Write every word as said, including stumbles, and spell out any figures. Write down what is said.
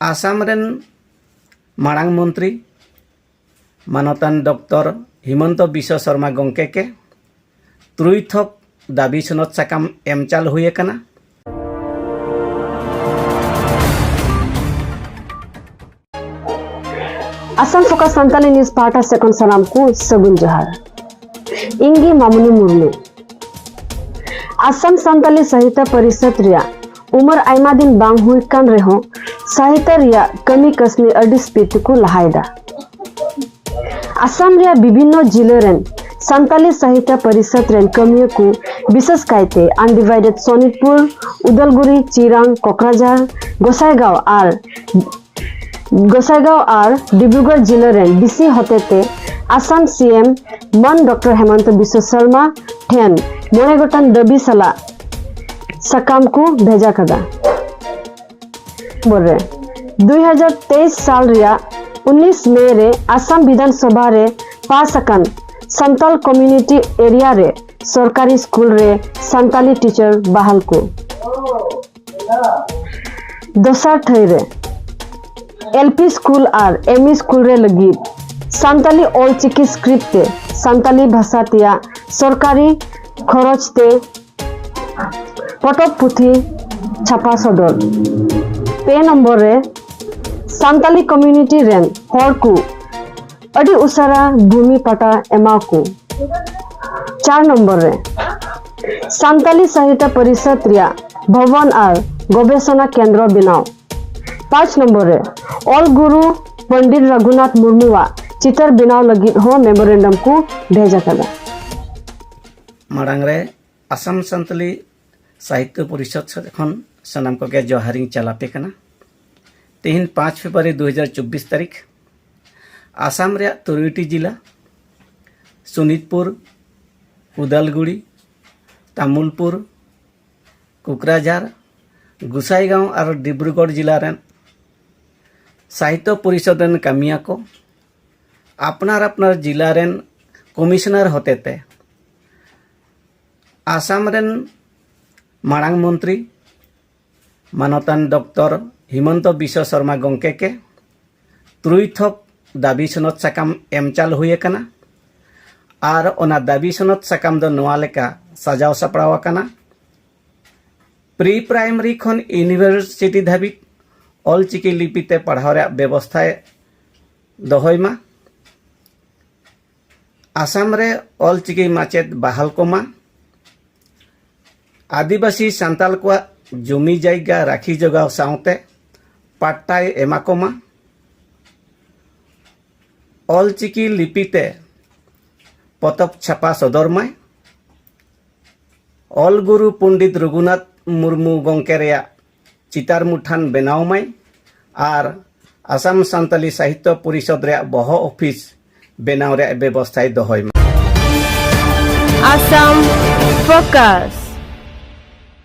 ᱟᱥᱟᱢ ᱨᱮᱱ ᱢᱟᱲᱟᱝ ᱢᱚᱱᱛᱨᱤ ᱢᱟᱱᱚᱛᱟᱱ ᱰᱚᱠᱴᱚᱨ ᱦᱤᱢᱚᱱᱛᱚ ᱵᱤᱥᱣᱚ ᱥᱚᱨᱢᱟ ᱜᱚᱢᱠᱮ ᱠᱮ ᱛᱩᱨᱩᱭ ᱛᱷᱚᱠ ᱫᱟᱹᱵᱤ ᱥᱚᱱᱚᱫ ᱥᱟᱠᱟᱢ ᱮᱢ ᱪᱟᱞ ᱦᱩᱭ ᱟᱠᱟᱱᱟ᱾ ᱟᱥᱟᱢ ᱯᱷᱳᱠᱟᱥ ᱥᱟᱱᱛᱟᱞᱤ ᱱᱤᱭᱩᱡᱽ ᱯᱟᱦᱴᱟ ᱥᱮᱫ ᱠᱷᱚᱱ ᱥᱟᱱᱟᱢ ᱠᱚ ᱥᱟᱹᱜᱩᱱ ᱡᱚᱦᱟᱨ᱾ ᱤᱧ ᱜᱮ ᱢᱟᱢᱩᱱᱤ ᱢᱩᱨᱢᱩ᱾ ᱟᱥᱟᱢ ᱥᱟᱱᱛᱟᱞᱤ ᱥᱟᱦᱤᱛᱭᱚ ᱯᱚᱨᱤᱥᱚᱫ ᱨᱮᱭᱟᱜ ᱩᱢᱟᱹᱨ ᱟᱭᱢᱟ ᱫᱤᱱ ᱵᱟᱝ ᱦᱩᱭ ᱠᱟᱱ ᱨᱮᱦᱚᱸ, ᱥᱟᱦᱤᱛᱭᱚ ᱨᱮᱭᱟᱜ ᱠᱟᱹᱢᱤ ᱠᱟᱹᱥᱱᱤ ᱟᱹᱰᱤ ᱥᱯᱤᱰ ᱛᱮᱠᱚ ᱞᱟᱦᱟᱭᱮᱫᱟ᱾ ᱟᱥᱟᱢ ᱨᱮᱭᱟᱜ ᱵᱤᱵᱷᱤᱱᱱᱚ ᱡᱤᱞᱟᱹ ᱨᱮᱱ ᱥᱟᱱᱛᱟᱞᱤ ᱥᱟᱦᱤᱛᱭᱚ ᱯᱚᱨᱤᱥᱚᱫ ᱨᱮᱱ ᱠᱟᱹᱢᱤᱭᱟᱹ ᱠᱚ, ᱵᱤᱥᱮᱥ ᱠᱟᱭᱛᱮ ᱟᱱᱰᱤᱵᱷᱟᱭᱰᱮᱰ ᱥᱳᱱᱤᱛᱯᱩᱨ, ᱩᱫᱟᱞᱜᱩᱲᱤ, ᱪᱤᱨᱟᱝ, ᱠᱚᱠᱨᱟᱡᱷᱟᱨ, ᱜᱚᱥᱟᱭᱜᱟᱸᱣ ᱟᱨ ᱜᱚᱥᱟᱭᱜᱟᱸᱣ ᱟᱨ ᱰᱤᱵᱽᱨᱩᱜᱚᱲ ᱡᱤᱞᱟᱹ ᱨᱮᱱ ᱰᱤ ᱥᱤ ᱦᱚᱛᱮᱛᱮ ᱟᱥᱟᱢ ᱥᱤ ᱮᱢ ᱢᱟᱱ ᱰᱚᱠᱴᱚᱨ ᱦᱮᱢᱚᱱᱛᱚ ᱵᱤᱥᱣᱚ ᱥᱚᱨᱢᱟ ᱴᱷᱮᱱ ᱢᱚᱬᱮ ᱜᱚᱴᱟᱝ ᱫᱟᱹᱵᱤ ᱥᱟᱞᱟᱜ ᱥᱟᱠᱟᱢ ᱠᱚ ᱵᱷᱮᱡᱟ ᱠᱟᱫᱟ᱾ ᱱᱚᱢᱵᱚᱨ ᱨᱮ, ᱫᱩᱭ ᱦᱟᱡᱟᱨ ᱛᱮᱭᱤᱥ ᱥᱟᱞ ᱨᱮᱭᱟᱜ ᱩᱱᱤᱥ ᱢᱮ ᱨᱮ ᱟᱥᱟᱢ ᱵᱤᱫᱷᱟᱱ ᱥᱚᱵᱷᱟ ᱨᱮ ᱯᱟᱥ ᱟᱠᱟᱱ ᱥᱟᱱᱛᱟᱞ ᱠᱚᱢᱤᱭᱩᱱᱤᱴᱤ ᱮᱨᱤᱭᱟ ᱨᱮ ᱥᱚᱨᱠᱟᱨᱤ ᱥᱠᱩᱞ ᱨᱮ ᱥᱟᱱᱛᱟᱞᱤ ᱴᱤᱪᱟᱨ ᱵᱟᱦᱟᱞ ᱠᱚ᱾ ᱫᱚᱥᱟᱨ ᱴᱷᱟᱹᱭ ᱨᱮ, ᱮᱞ ᱯᱤ ᱥᱠᱩᱞ ᱟᱨ ᱮᱢ ᱤ ᱥᱠᱩᱞ ᱨᱮ ᱞᱟᱹᱜᱤᱫ ᱥᱟᱱᱛᱟᱞᱤ ᱚᱞᱪᱤᱠᱤ ᱥᱠᱨᱤᱯᱴ ᱛᱮ ᱥᱟᱱᱛᱟᱞᱤ ᱵᱷᱟᱥᱟ ᱛᱮᱭᱟᱜ ᱥᱚᱨᱠᱟᱨᱤ ᱠᱷᱚᱨᱚᱪ ᱛᱮ ᱯᱚᱛᱚᱵ ᱯᱩᱛᱷᱤ ᱪᱷᱟᱯᱟ ᱥᱚᱫᱚᱨ᱾ ᱯᱮ ᱱᱚᱢᱵᱚᱨ ᱨᱮ, ᱥᱟᱱᱛᱟᱞᱤ ᱠᱚᱢᱤᱭᱩᱱᱤᱴᱤ ᱨᱮᱱ ᱦᱚᱲ ᱠᱚ ᱟᱹᱰᱤ ᱩᱥᱟᱹᱨᱟ ᱵᱷᱩᱢᱤ ᱯᱟᱴᱟ ᱮᱢᱟᱣ ᱠᱚ᱾ ᱪᱟᱨ ᱱᱚᱢᱵᱚᱨ ᱨᱮ, ᱥᱟᱱᱛᱟᱞᱤ ᱥᱟᱦᱤᱛᱭᱚ ᱯᱚᱨᱤᱥᱚᱫ ᱨᱮᱭᱟᱜ ᱵᱷᱚᱵᱚᱱ ᱟᱨ ᱜᱚᱵᱮᱥᱚᱱᱟ ᱠᱮᱱᱫᱨᱚ ᱵᱮᱱᱟᱣ᱾ ᱯᱟᱸᱪ ᱱᱚᱢᱵᱚᱨ ᱨᱮ, ᱚᱞ ᱜᱩᱨᱩ ᱯᱚᱱᱰᱤᱛ ᱨᱚᱜᱷᱩᱱᱟᱛᱷ ᱢᱩᱨᱢᱩᱣᱟᱜ ᱪᱤᱛᱟᱹᱨ ᱵᱮᱱᱟᱣ ᱞᱟᱹᱜᱤᱫ ᱦᱚᱸ ᱢᱮᱢᱳᱨᱮᱱᱰᱟᱢ ᱠᱚ ᱵᱷᱮᱡᱟ ᱠᱟᱫᱟ᱾ ᱢᱟᱲᱟᱝ ᱨᱮ ᱟᱥᱟᱢ ᱥᱟᱱᱛᱟᱞᱤ ᱥᱟᱦᱤᱛᱭᱚ ᱯᱚᱨᱤᱥᱚᱫ ᱥᱮᱫ ᱠᱷᱚᱱ ᱥᱟᱱᱟᱢ ᱠᱚᱜᱮ ᱡᱚᱦᱟᱨᱤᱧ ᱪᱟᱞ ᱟᱯᱮ ᱠᱟᱱᱟ᱾ ᱛᱮᱦᱮᱧ ᱯᱟᱸᱪ ᱯᱷᱮᱵᱽᱨᱩᱣᱟᱨᱤ ᱫᱩ ᱦᱟᱡᱟᱨ ᱪᱚᱵᱵᱤᱥ ᱛᱟᱹᱨᱤᱠᱷ, ᱟᱥᱟᱢ ᱨᱮᱭᱟᱜ ᱛᱩᱨᱩᱭᱴᱤ ᱡᱤᱞᱟ, ᱥᱳᱱᱤᱛᱯᱩᱨ, ᱩᱫᱟᱞᱜᱩᱲᱤ, ᱛᱟᱢᱩᱞᱯᱩᱨ, ᱠᱩᱠᱨᱟᱡᱷᱟᱨ, ᱜᱩᱥᱟᱭᱜᱟᱸᱣ ᱟᱨ ᱰᱤᱵᱽᱨᱩᱜᱚᱲ ᱡᱤᱞᱟ ᱨᱮᱱ ᱥᱟᱦᱤᱛᱭᱚ ᱯᱚᱨᱤᱥᱚᱫ ᱨᱮᱱ ᱠᱟᱹᱢᱤᱭᱟᱹ ᱠᱚ ᱟᱯᱱᱟᱨ ᱟᱯᱱᱟᱨ ᱡᱤᱞᱟ ᱨᱮᱱ ᱠᱚᱢᱤᱥᱚᱱᱟᱨ ᱦᱚᱛᱮᱛᱮ ᱟᱥᱟᱢ ᱨᱮᱱ ᱢᱟᱲᱟᱝ ᱢᱚᱱᱛᱨᱤ ᱢᱟᱱᱚᱛᱟᱱ ᱰᱚᱠᱴᱚᱨ ᱦᱤᱢᱚᱱᱛᱚ ᱵᱤᱥᱥᱚ ᱥᱚᱨᱢᱟ ᱜᱚᱢᱠᱮ ᱠᱮ ᱛᱩᱨᱩᱭ ᱛᱷᱚᱠ ᱫᱟᱹᱵᱤ ᱥᱚᱱᱚᱛ ᱥᱟᱠᱟᱢ ᱮᱢ ᱪᱟᱞ ᱦᱩᱭ ᱟᱠᱟᱱᱟ᱾ ᱟᱨ ᱚᱱᱟ ᱫᱟᱹᱵᱤ ᱥᱚᱱᱚᱛ ᱥᱟᱠᱟᱢ ᱫᱚ ᱱᱚᱣᱟ ᱞᱮᱠᱟ ᱥᱟᱡᱟᱣ ᱥᱟᱯᱲᱟᱣ ᱟᱠᱟᱱᱟ᱾ ᱯᱨᱤ ᱯᱨᱟᱭᱢᱟᱨᱤ ᱠᱷᱚᱱ ᱤᱭᱩᱱᱤᱵᱷᱟᱨᱥᱤᱴᱤ ᱫᱷᱟᱹᱵᱤᱡ ᱚᱞᱪᱤᱠᱤ ᱞᱤᱯᱤ ᱛᱮ ᱯᱟᱲᱦᱟᱣ ᱨᱮᱭᱟᱜ ᱵᱮᱵᱚᱥᱛᱷᱟᱭ ᱫᱚᱦᱚᱭ ᱢᱟ᱾ ᱟᱥᱟᱢ ᱨᱮ ᱚᱞᱪᱤᱠᱤ ᱢᱟᱪᱮᱫ ᱵᱟᱦᱟᱞ ᱠᱚᱢᱟ᱾ ᱟᱹᱫᱤᱵᱟᱹᱥᱤ ᱥᱟᱱᱛᱟᱲ ᱠᱚᱣᱟᱜ ᱡᱩᱢᱤ ᱡᱟᱭᱜᱟ ᱨᱟᱹᱠᱷᱤ ᱡᱚᱜᱟᱣ ᱥᱟᱶᱛᱮ ᱯᱟᱴᱴᱟᱭ ᱮᱢᱟ ᱠᱚᱢᱟ᱾ ᱚᱞᱪᱤᱠᱤ ᱞᱤᱯᱤ ᱛᱮ ᱯᱚᱛᱚᱵ ᱪᱷᱟᱯᱟ ᱥᱚᱫᱚᱨ ᱢᱟᱭ᱾ ᱚᱞ ᱜᱩᱨᱩ ᱯᱚᱱᱰᱤᱛ ᱨᱚᱜᱷᱩᱱᱟᱛᱷ ᱢᱩᱨᱢᱩ ᱜᱚᱢᱠᱮ ᱨᱮᱭᱟᱜ ᱪᱤᱛᱟᱹᱨ ᱢᱩᱴᱷᱟᱱ ᱵᱮᱱᱟᱣ ᱢᱟᱭ᱾ ᱟᱨ ᱟᱥᱟᱢ ᱥᱟᱱᱛᱟᱞᱤ ᱥᱟᱦᱤᱛᱭᱚ ᱯᱚᱨᱤᱥᱚᱫᱽ ᱨᱮᱭᱟᱜ ᱵᱚᱦᱚᱜ ᱚᱯᱷᱤᱥ ᱵᱮᱱᱟᱣ ᱨᱮᱭᱟᱜ ᱵᱮᱵᱚᱥᱛᱷᱟᱭ ᱫᱚᱦᱚᱭ ᱢᱟ᱾ ᱟᱥᱟᱢ ᱯᱷᱳᱠᱟᱥ᱾